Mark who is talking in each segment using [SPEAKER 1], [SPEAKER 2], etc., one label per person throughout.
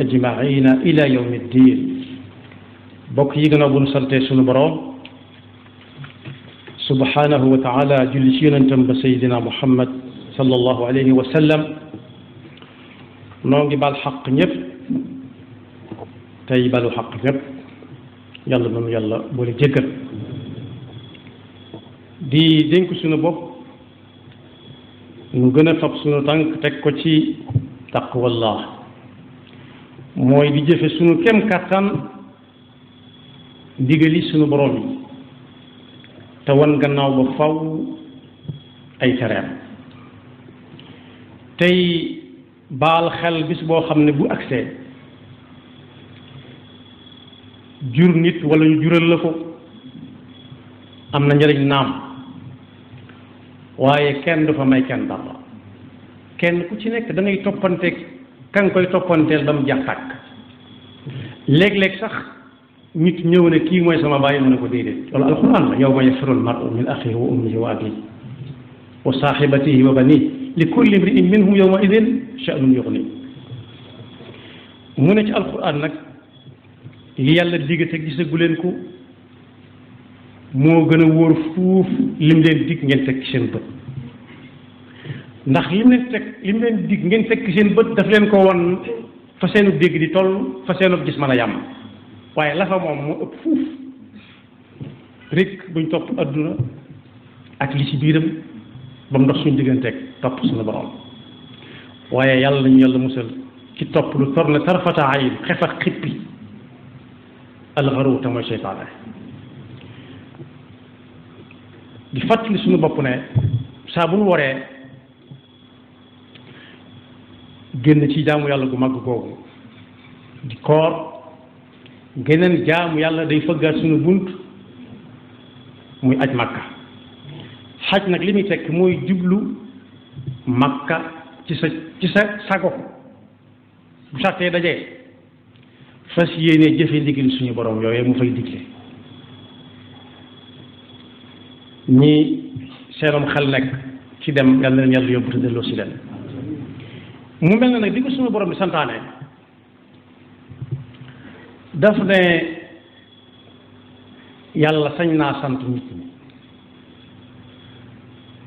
[SPEAKER 1] أجمعين إلى يوم الدين. bokk yi gënaaw bu nu sante sunu boroom subhanahu wa taala julli ci yonentam ba sayidina muhammad sallallahu alayhi wa sallam noo ngi bal xaq ñëpp tey balu xaq ñëpp yàlla nanu yàlla boole jéggal di dénk sunu bopp nu gën a fab sunu tànk teg ko ci taqwallah mooy di jëfe sunu kem kàttan ndigali sunu borom yi te wan gannaaw ba faw ay tereem tey baal xel bis boo xam ne bu agsee jur nit wala ñu jural la ko am na njëriñ naam waaye kenn du fa may kenn dara kenn ku ci nekk da ngay toppante ka nga koy toppanteel ba mu jax tàkk léeg-léeg sax nit ñëw ne kii mooy sama bàyyi mu ne ko déedéet loolu alquran la yawma yafirru almar'u min axihi wa ummihi wa abihi wa saaxibatihi wa banihi li kulli imri'in minhum yawma idin sha'nun yughni mu ne ci alquran nag li yàlla digg te gisagu leen ko moo gën a wóor fuuf lim leen dig ngeen teg ci seen bët ndax lim leen dig ngeen teg ci seen bët daf leen ko won fa seenu dégg di toll fa seenu gis mën a yàmm waaye la fa moom moo ëpp fuuf rek buñ topp adduna ak li ci biiram ba mu ndox suñu digganteeg topp suñu borom waaye yàlla nañu yàlla musal ci topp lu tor ne tarfata ayin xef ak xippi alxaru te mooy seytaane di fàttali suñu bopp ne saa bu nu waree génn ci jaamu yàlla gu màgg googu di koor geneen jaamu yàlla day fëggaat suñu bunt muy aj makka xaj nag li muy tekk mooy jublu makka ci sa sago bu sàttee dajee fas yéene jëfe ndigal suñu borom yooyu mu fay digle ñi seenom xel nekk ci dem yàlla na leen yàlla yóbbu te delloo si leen mu mel na nag di ko suñu borom bi santaane daf ne yàlla sañ naa sant nit ñi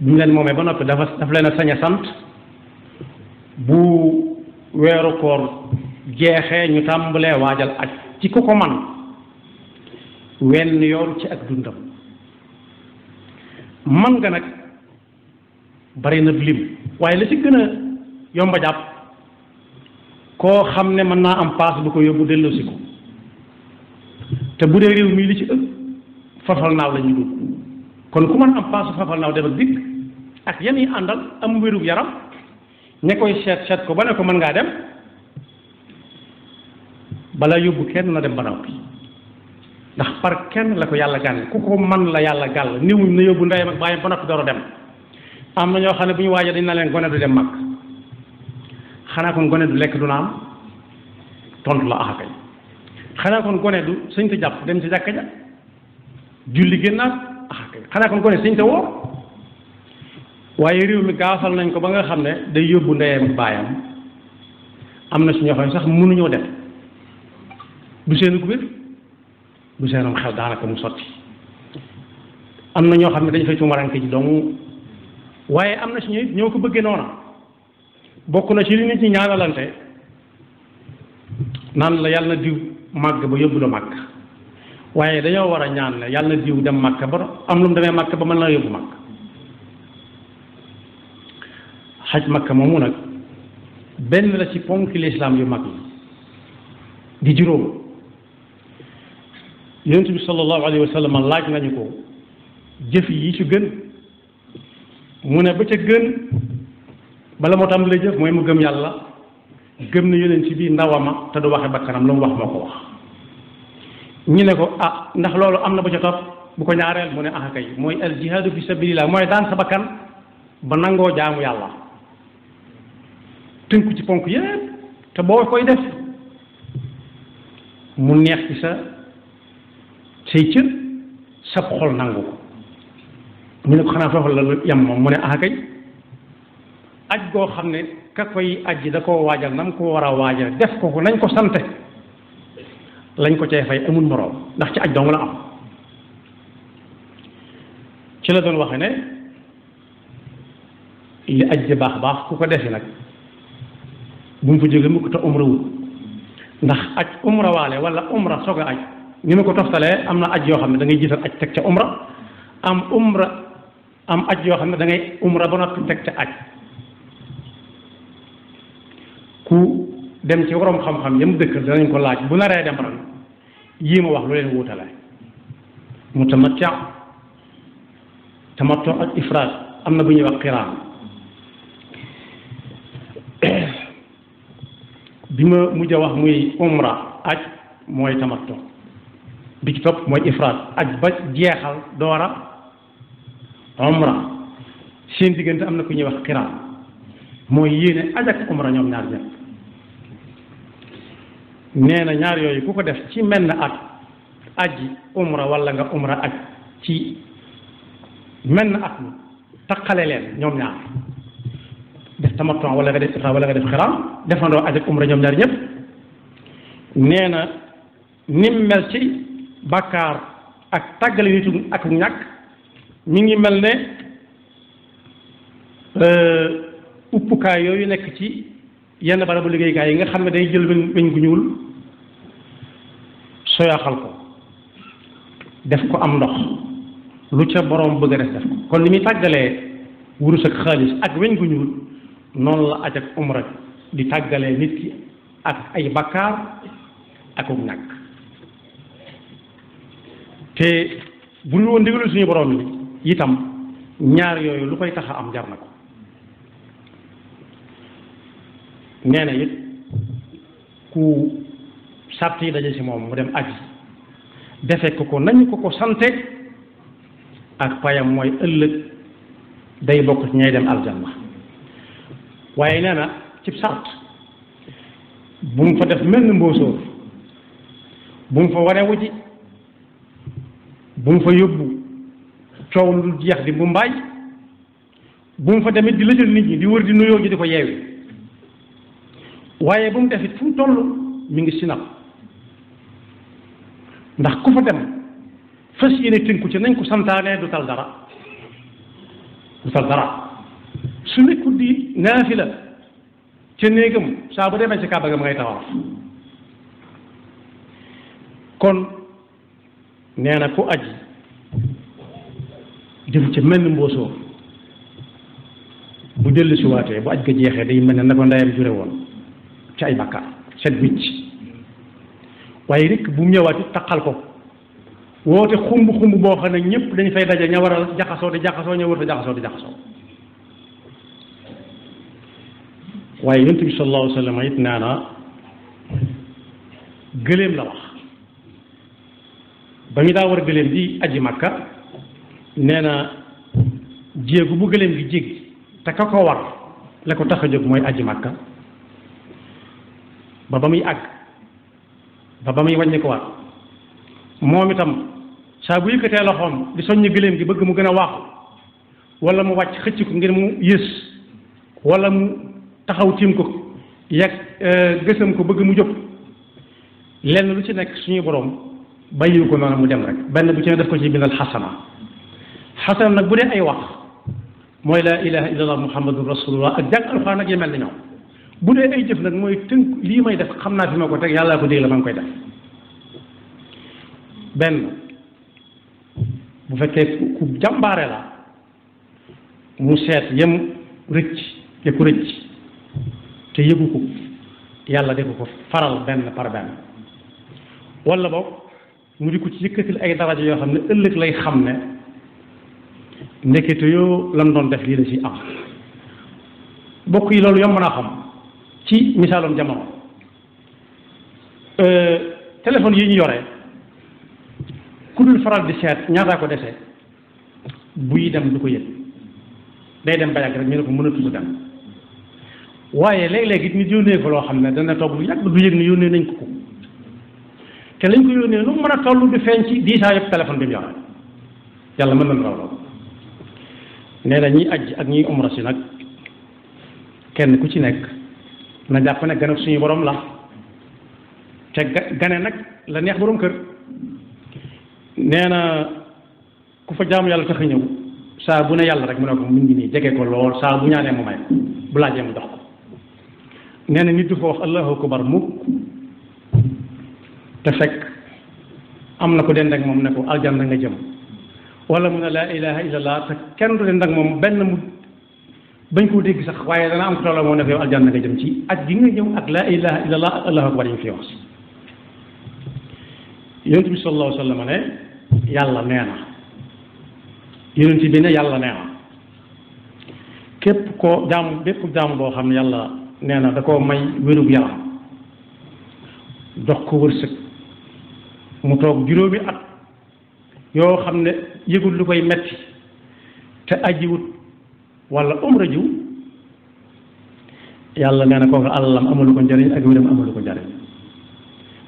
[SPEAKER 1] bu ñu leen moomee ba noppi daf leen a sañ a sant bu weeru koor jeexee ñu tàmbalee waajal aj ci ku ko man wenn yoon ci ak dundam man nga nag bari na lim waaye la ci gën a yomba jàpp koo xam ne mën naa am paas bu ko yóbbu delloosi ko te bu dee réew mii li ci ëpp fafal naaw la ñu dugg kon ku mën am paasu fafal naaw dem ak dikk ak yan yi àndal am wérug yaram ña koy seet ko ba ne ko mën ngaa dem bala yóbbu kenn na dem ba noppi ndax par kenn la ko yàlla gàll ku ko man la yàlla gàll niwuñ na yóbbu ndeyam ak bàyyam ba noppi door a dem am na ñoo xam ne bu ñu waajee dañ na leen gone du dem mag xanaa kon gone du lekk du naan tontu la axakay xanaa kon gone du sëñ te jàpp dem ci jàkka ja julli génnaat axakay xanaa kon gone sëñ te woor waaye réew mi gaafal nañ ko ba nga xam ne day yóbbu ndeyam ak baayam am na si ñoo xam ne sax mënuñoo dem du seen ku wér du seenam xel daanaka mu sotti am na ñoo xam ne dañ fay tumaranke ji dong waaye am na si ñoo ko bëggee noona bokk na ci li nit ñi ñaanalante naan la yàlla na diw màgg ba yóbbu la màgg waaye dañoo war a ñaan ne yàlla na diw dem màgg ba am lu mu demee màgg ba mën na yóbbu màgg xaj makka moomu nag benn la ci ponki lislaam yu mag yi di juróom yonent bi sallallahu alayhi wa sallam laaj nañu ko jëf yi ci gën mu ne ba ca gën bala moo tàmbalee jëf mooy mu gëm yàlla gëm na yonent bi ndawama te du waxe bakkanam lu mu wax moo ko wax ñu ne ko ah ndax loolu am na ba ca topp bu ko ñaareel mu ne ah kay mooy al jihaadu fi sabilillah mooy daan sa bakkan ba nangoo jaamu yàlla tënku ci ponk yépp te boo koy def mu neex ci say cër sab xol nangu ko ñu ne ko xanaa foofu la yem moom mu ne ah kay aj goo xam ne ka koy aji da koo waajal nam ko war a waajal def ko nañ ko sante lañ ko cay fay amul moroom ndax ci aj dong la am ci la doon waxe ne li aj di baax baax ku ko defi nag bu mu fa jóge mukk te umra wut ndax aj umra waale wala umra soog a aj ni ma ko toftalee am na aj yoo xam ne da ngay jiital aj teg ca umra am aj yoo xam ne da ngay umra ba noppi teg ca aj ku dem ci waroom xam-xam yam dëkk danañ ko laaj bu naree dem ran yii ma wax lu leen wuutale tamattu ak ifraat am na bu ñuy wax qiraan bi ma mujj a wax muy umra aj mooy tamattu bi ci topp mooy ifraat aj ba jeexal doora umra seen diggante am na ku ñuy wax qiraan mooy yéene aj ak umra ñoom ñaar ñëpp nee na ñaar yooyu ku ko def ci mel na at aji umra wala nga umra aj ci mel na at mi taqale leen ñoom ñaar def tamattu wala nga def ifraat wala nga def qiraan defandoo aj ak umra ñoom ñaar ñëpp nee na nim mel ci bàkkaar ak tàggale nitu ak ñàkk mi ngi mel ne uppukaay yooyu nekk ci yenn barabu liggéeykaay yi nga xam ne day jël weñ gu ñuul soyaaxal ko def ko am ndox lu ca boroom bëgg a def ko kon ni muy tàggalee wurus ak xaalis ak weñ gu ñuul noonu la aj ak umra di tàggalee nit ki ak ay bakkaar ak ñàkk te bu ñu woon ndigalu suñu boroom yi itam ñaar yooyu lu koy tax a am jar na ko nee na it ku sàrt yi daje ci moom mu dem aji defe ko nañu ko sante ak payam mooy ëllëg day bokk ci ñay dem aljanna waaye nee na ci sàrt bu mu fa def mel ni mbóosóor bu mu fa wane wuji bu mu fa yóbbu coow lu jeex di bu mbaay bu mu fa demit di lëjal nit ñi di wër di nuyoo ji di ko yeewi waaye bu mu defit fu mu toll mi ngi sinap ndax ku fa dem fas yéene tënku ci nañ ko santaane du tal dara su nekkul di naafila ca néegam saa bu demee ci kàbba ga ma ngay tawaaf kon nee na ku aji jëf ci mel ni mboosoo bu dellu si waatee bu aj ga jeexee day mel ne na ko ndeyam jure woon ci ay bakkaar set wicc waaye rek bu mu ñëwaat it taqal ko woote xumb boo xam ne ñëpp dañ fay daje ña war a jaxasoo di jaxasoo ña war a jaxasoo di jaxasoo waaye yonent bi sallallahu alayhi wa sallam it nee na gëléem la wax ba ñu daa war a gëléem di aji makka nee na jéegu bu gëléem gi jéggi te ka ko war la ko tax a jóg mooy aji makka ba muy àgg ba muy wàññi ko war moom itam saa bu yëkkatee loxoom di soññ gëléem gi bëgg mu gën a waaxu wala mu wàcc xëcc ko ngir mu yës wala mu taxaw tiim ko yegg gësam ko bëgg mu jóg lenn lu ci nekk suñu borom bàyyiwu ko noonu mu dem rek benn bu ci ne def ko ci bindal xasana nag bu dee ay wax mooy laa ilaha illallah muhammadun rasulullah ak jàng alxuraan ak yi mel ni ñoom bu dee ay jëf nag mooy tënk lii may def xam naa fi ma ko teg yàllaa ko digle ma ngi koy def benn bu fekkee ku jàmbaare la mu seet yem rëcc ya ku rëcc te yëgu ko yàlla de ko faral benn par benn wala boog mu di ko ci yëkkatil ay daraja yoo xam ne ëllëg lay xam ne ndekete yoo lam doon def lii la ci am bokk yi loolu yomb naa xam ci misaalum jamono téléphone yi ñu yore ku dul faral di seet ñaataa ko dese buy dem du ko yëg day dem ba yàgg rek ñu ne ko mënatul dem waaye léeg-léeg it nit yónnee ko loo xam ne dana toog lu yàgg du yëg ne yónnee nañ ko te lañ ko yónnee lu mën a toll di feeñ ci diisaa yëpp téléphone bi mu yore yàlla mën nañ raw loolu nee na ñiy aj ak ñiy umra si nag kenn ku ci nekk na jàpp ne gan ak suñu borom la te gane nag la neex borom kër nee na ku fa jaamu yàlla tax a ñëw saa bu ne yàlla rek mu ne ko mu ngi nii jege ko lool saa bu ñaanee mu may ko bu laajee mu jox ko nee na nit du fa wax allahu akbar mukk te fekk am na ko dend ak moom ne ko aljanna nga jëm wala mu ne laa ilaha illallah te kenn du dend ak moom benn mu bañ koo dégg sax waaye dana am ko tolloo moo ne ko yow aljanna nga jëm ci ak gi nga ñëw ak laa ilaha illallah ak allahu akbar yi mu fi wax yonent bi sallallahu alayhi wa sallam ne yàlla nee na yonent bi ne yàlla nee na képp koo jaamu bépp jaamu boo xam ne yàlla nee na da koo may wérug yaram dox ko wërsëg mu toog juróomi at yoo xam ne yëgul lu koy metti te ajiwut wala umra jiw yàlla nee na kooku alalam amalu ko njëriñ ak wéram amalu ko njëriñ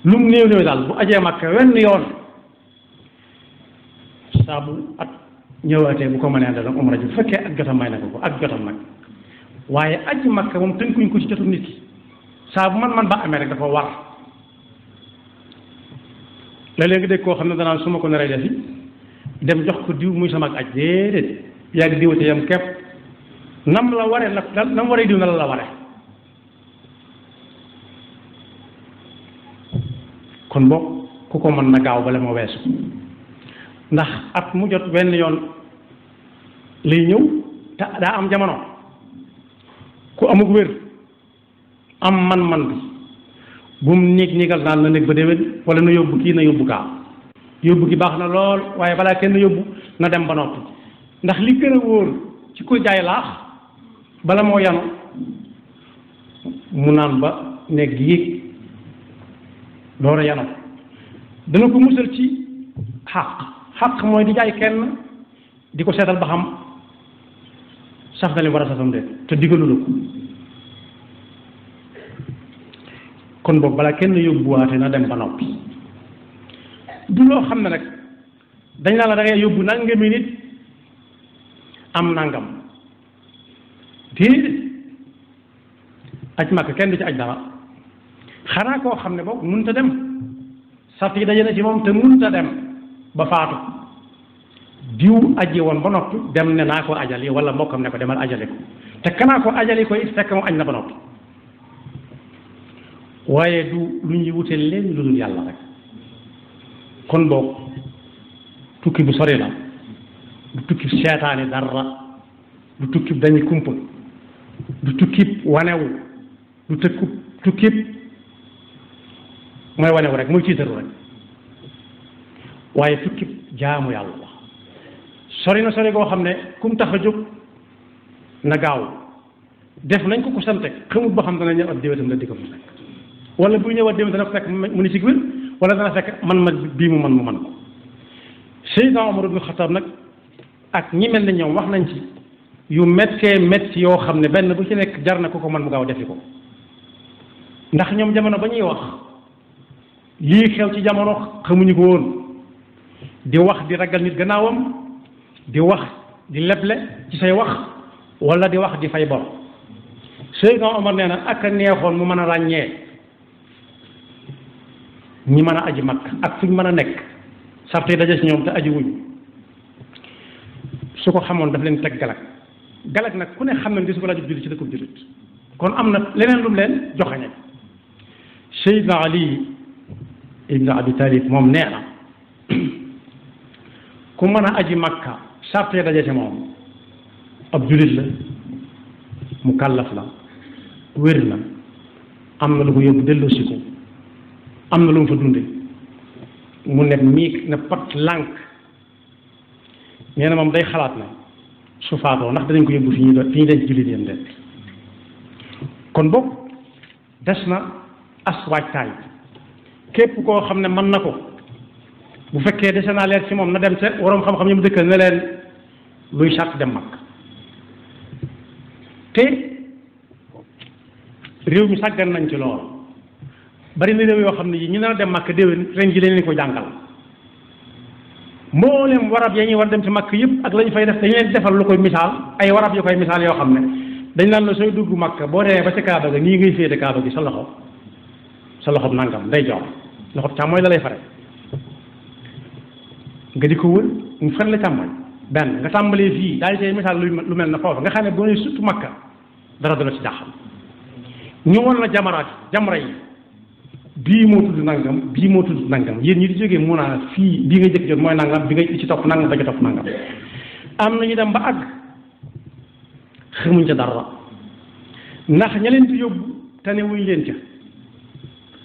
[SPEAKER 1] lu mu néew néew daal bu ajee Makka wenn yoon saa bu at ñëwaatee bu ko mënee dala umra ji bu fekkee ak jotam may na ko ak jotam nag waaye aji Makka moom tënkuñ ko ci jotu nit ki saa bu man ba amee rek dafa war léeg-léeg nga dégg koo xam ne danaan su ma ko naree defi dem jox ko diw muy sama ak aj déedéet yàgg diwate yam kepp nam la waree nag nam waree diw na la waree kon boog ku ko mën na gaaw bala ma weesu ndax at mu jot wenn yoon lay ñëw te daa am jamono ku amug wér am man-man bi bu mu néeg-néegal naan na néeg ba déwén wala na yóbbu kii na yóbbu kaa yóbbu gi baax na lool waaye balaa kenn yóbbu na dem ba noppi ndax li gën a wóor ci ko jaay laax bala moo yanu mu naan ba néeg gi yéeg door a yanu dana ko musal ci xaq mooy di jaay kenn di ko seetal ba xam saf na li war a safam de te digalu la ko kon boog balaa kenn yóbbuwaate na dem ba noppi du loo xam ne nag dañ naa la da ngay yóbbu nangami nit am nangam déedéet aj Makka kenn du ci aj dara xanaa koo xam ne boog mënut a dem sart yi daje na ci moom te mënut a dem ba faatu diw aji woon ba noppi dem ne naa ko ajali wala mbokkam ne ko demal ajali ko te kanaa ko ajali ko it fekk mu aj na ba noppi waaye du lu ñuy wute leen lu dul yàlla rek kon boog tukki bu sori la du tukki seetaani dara du tukki dañuy kumpa du tukki wanewu du tukki mooy wanewu rek mooy tiitaru rek waaye tukki jaamu yàlla la sori na sori goo xam ne kum tax a jóg na gaaw def nañ ko sante xamut ba xam dana ñëw ak déwétam la di ko fa fekk wala bu ñëwaat déwén dana ko fekk mu ni ci wér wala dana fekk man ma bii mu man ko Seydina Omar ibn Khattab nag ak ñi mel ne ñoom wax nañ ci yu méttee métti yoo xam ne benn bu ci nekk jar na ko man mu gaaw defi ko ndax ñoom jamono ba ñuy wax lii xew ci jamono xamuñu ko woon di wax di ragal nit gannaawam di wax di leble ci say wax wala di wax di fay bor Seydina Omar nee na ak a neexoon mu mën a ràññee ñi mën a aji Makka ak fu ñu mën a nekk sarte yi daje ci ñoom te aji wuñ su ko xamoon daf leen teg galak nag ku ne xam ne di su ko laajub jullit ci dëkkub jullit kon am na leneen lu mu leen joxañe Seydina Ali ibn Abi Talib moom nee na ku mën a aji Makka sarte yi daje ci moom ab jullit la mu kàllaf la wér na am na lu ko yóbbu delloosi ko am na lu mu fa dunde mu ne miig na pat lànk nee na moom day xalaat na su faatoo ndax danañ ko yóbbu fi ñu denc jullit yam den kon boog des na as waajtaay képp koo xam ne mën na ko bu fekkee dese naa leer ci moom na dem te waroom xam-xam ñu mu dëkkal ne leen luy sàrt dem mag te réew mi sàggan nañ ci lool bari na réew yoo xam ne yi ñu nar a dem Makka déwén ren ji leen ko jàngal mboolem warab ya ñuy war dem ci Makka yëpp ak la ñu fay def dañu leen defal lu koy misaal ay warab yu koy misaal yoo xam ne dañ naan la sooy dugg Makka boo demee ba ca Kaaba ga nii ngay féete Kaaba gi sa loxob nangam day jox loxob càmmooñ la lay fare nga di ko wër mu fan la càmmooñ benn nga tàmbalee fii daal di tey misaal lu mel ne foofu nga xam ne boo nee surtout Makka dara dala ci jaaxal ñu woon la jamra yi bii moo tudd nangam bii moo tudd nangam yéen ñi di jógee mun a fii bii nga jëkk jot mooy nangam bi nga ci topp nangam ba ci topp nangam am na ñu dem ba àgg xamuñ ca dara ndax ña leen di yóbbu te ne wuñ leen ca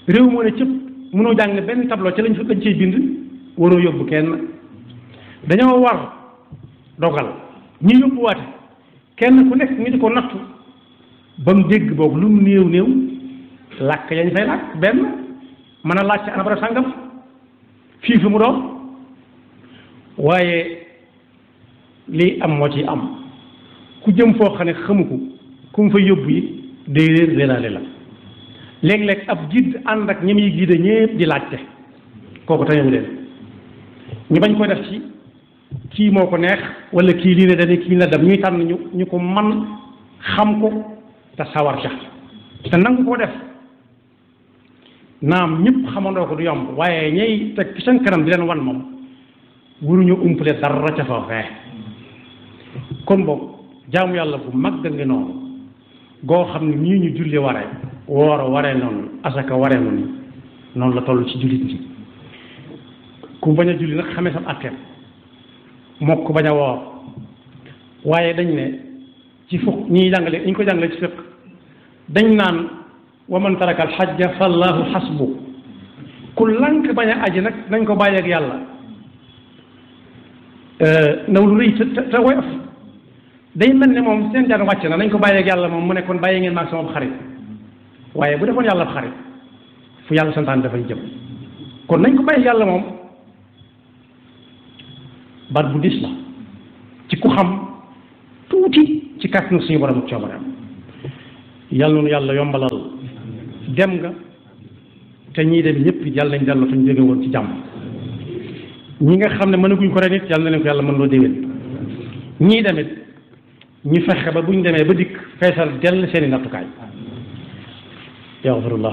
[SPEAKER 1] réew moo ne cëpp mënoo jàng benn tableau ca lañ cay bind waroo yóbbu kenn dañoo war dogal ñi yóbbuwaate kenn ku nekk ñu di ko nattu ba mu dégg boobu lu mu néew néew làkk yañ fay làkk benn mën a laaj ci ana barab sàngam fii fi mu doon waaye lii am moo ci am ku jëm foo xam ne xamu ko ku mu fa yóbbu yi day réeraale la léeg-léeg ab gidd ànd ak ñi muy giide ñépp di laajte kooku tañewu leen ñu bañ ko def ci kii moo ko neex wala kii lii ne dañuy kii la dem ñuy tànn ñu ko man xam ko te sawar ca te nangu koo def naam ñëpp xamandoo ko du yomb waaye ñay teg ci seen kanam di leen wan moom waruñu umpale dara ca foofee kon boog jaamu yàlla bu mag ngi noonu goo xam ne nii ñu julli waree woor waree noonu asaka waree noonu la toll ci jullit ñi ku bañ a julli nag xamee sam atteem mook ku bañ a woor waaye dañ ne ci fukk ñi jàngale ñu ko jàngale ci fiq dañ naan wa man taraka al xajja fallahu xasbu ku lank bañ a aji nag nañ ko bàyyeeg yàlla naw lu rëy te woyof day mel ne moom seen jàng wàcc na nañ ko bàyyeeg yàlla moom mu ne kon bàyyi ngeen maag sama xarit waaye bu defoon yàlla xarit fu yàlla santaan dafay jëm kon nañ ko bàyyeeg yàlla moom baat bu dis la ci ku xam tuuti ci kàttanu suñu borom ak coobareem yàlla noonu yàlla yombalal dem nga te ñii dem ñëpp yàlla nañ dellu fa ñu jóge woon ci jàmm ñi nga xam ne mënaguñ ko ren it yàlla na leen ko yàlla mën loo déwén ñii demit ñu fexe ba buñ demee ba dikk feesal dell seeni nattukaay yaxfirullah